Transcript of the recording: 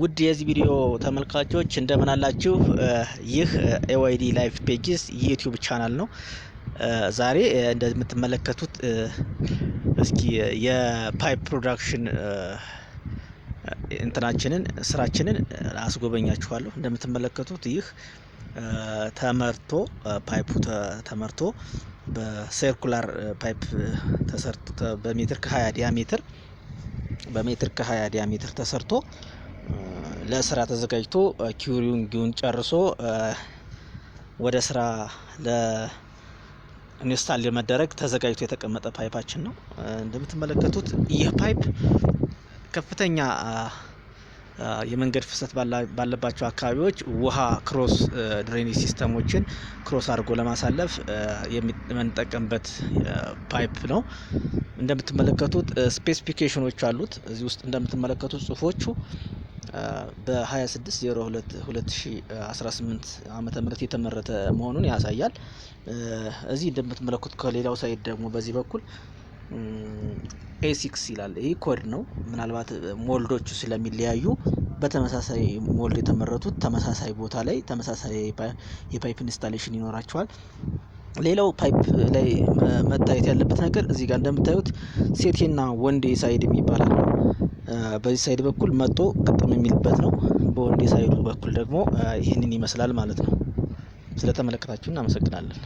ውድ የዚህ ቪዲዮ ተመልካቾች፣ እንደምን አላችሁ? ይህ AYD Life Pages YouTube channel ነው። ዛሬ እንደምትመለከቱት እስኪ የ pipe production እንትናችንን ስራችንን አስጎበኛችኋለሁ። እንደምትመለከቱት ይህ ተመርቶ፣ pipe ኡ ተመርቶ በ circular pipe ተሰርቶ በሜትር ከ20 diameter፣ በሜትር ከ20 diameter ተሰርቶ ለስራ ተዘጋጅቶ curing ኡን ጨርሶ ወደ ስራ ለ install ለመደረግ ተዘጋጅቶ የተቀመጠ pipe ኣችን ነው። እንደምትመለከቱት ይህ pipe ከፍተኛ የመንገድ ፍሰት ባለባቸው አካባቢዎች ውሃ cross drainage system ኦችን cross አድርጎ ለማሳለፍ የምንጠቀምበት pipe ነው። እንደምትመለከቱት specification ኖች አሉት። እዚህ ውስጥ እንደምትመለከቱት ጽሁፎቹ በ26/02 2018 ዓመተ ምህረት የተመረተ መሆኑን ያሳያል። እዚህ እንደምትመለከቱት ከሌላው side ደግሞ በዚህ በኩል A6 ይላል። ይህ ኮድ ነው። ምናልባት mold ኦቹ ስለሚለያዩ በተመሳሳይ mold የተመረቱት ተመሳሳይ ቦታ ላይ ተመሳሳይ የ pipe installation ይኖራቸዋል። ሌላው pipe ላይ መታየት ያለበት ነገር እዚህ ጋር እንደምታዩት ሴቴና ወንዴ side የሚባል አለው። በዚህ side በኩል መጥቶ ግጥም የሚልበት ነው። በወንዴ side ኡ በኩል ደግሞ ይህንን ይመስላል ማለት ነው። ስለተመለከታችሁ እናመሰግናለን።